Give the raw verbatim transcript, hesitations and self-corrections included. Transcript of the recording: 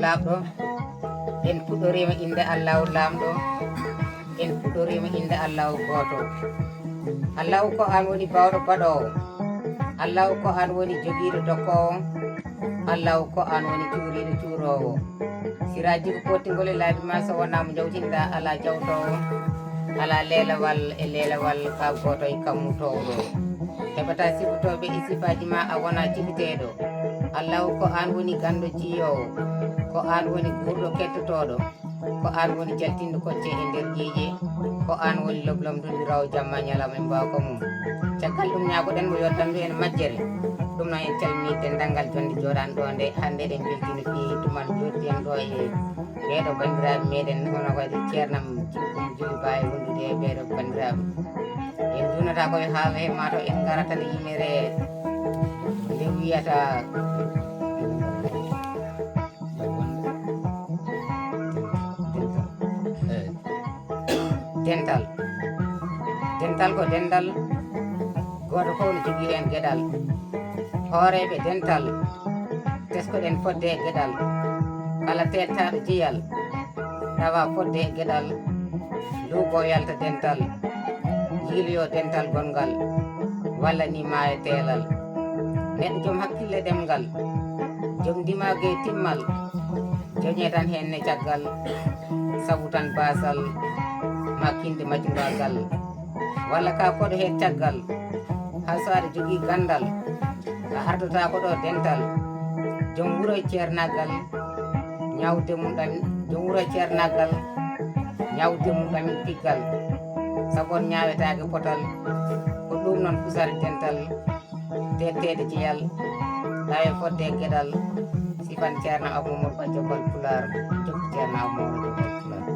Laamɗo, en puɗɗoriima innde Allahu Laamɗo, en puɗɗoriima innde Allahu gooto. Allahu ko aan woni baawɗo baɗoowo. Allahu ko aan woni jogiiɗo dokkoowo. Allahu ko aan woni cuuriiɗo cuuroowo. Siraaji ko pottingol e laabi ma so wonaa mo njawtinɗaa alaa jawtoowo. Alaa leelawal e leelawal ka gooto e kammu toowɗo. Heɓataa sifotooɓe e sifaaji ma a wonaa jibiteeɗo. Allahu ko aan woni ganndo jiyoowo. Ko aan woni guurɗo kettotooɗo. Ko aan woni jaltinɗo kocce e nder ƴiiƴe. Ko aan woni loblomdundi raw jamma ñalawma e mbaawka mum. Caggal ɗum ñaagoɗen mo yottandu en majjere. Ɗum noon en calmini denndangal jonnde jooɗaanɗo nde hannde eɗen mbeltii no feewi dumal jooɗiɗen ɗo e ɓeeɗo banndiraaɓe meɗen hono kadi ceernam Jibgum Juli Ba e wondude e ɓeeɗo banndiraaɓe. En njuunata koye haawe he maa taw en ngara tan e yimere nde wiyata dental. Dental ko dental, gooto fof no jogii heen geɗal. Hooreeɓe dental, tesko-ɗen fotde e geɗal. Kala teettaaɗo jeyal, tawa fotde e geɗal, luugo yalta dental, yiiloyo dental gonngal, walla ni maaya teelal. Neɗɗo joom hakkille ɗemngal, joom ndimaagu e timmal, joñe tan heen ne caggal, sabu tan baasal ma kinde majjungaagal. Walla ka koɗo heen caggal, hay so aɗa jogii ganndal, a ardotaako ɗo dental. Joom wuro e ceernaagal, ñaawde mum ɗam, joom wuro e ceernaagal, ñaawde mum ɗam piggal. Sabu on ñaawetaake potal, ko ɗum noon pusare dental, teetteede jeyal, tawe fotde e geɗal, sifan ceerno Abou Mamadou Ba jokkal Pulaar, jokku ceerno Abou Mamadou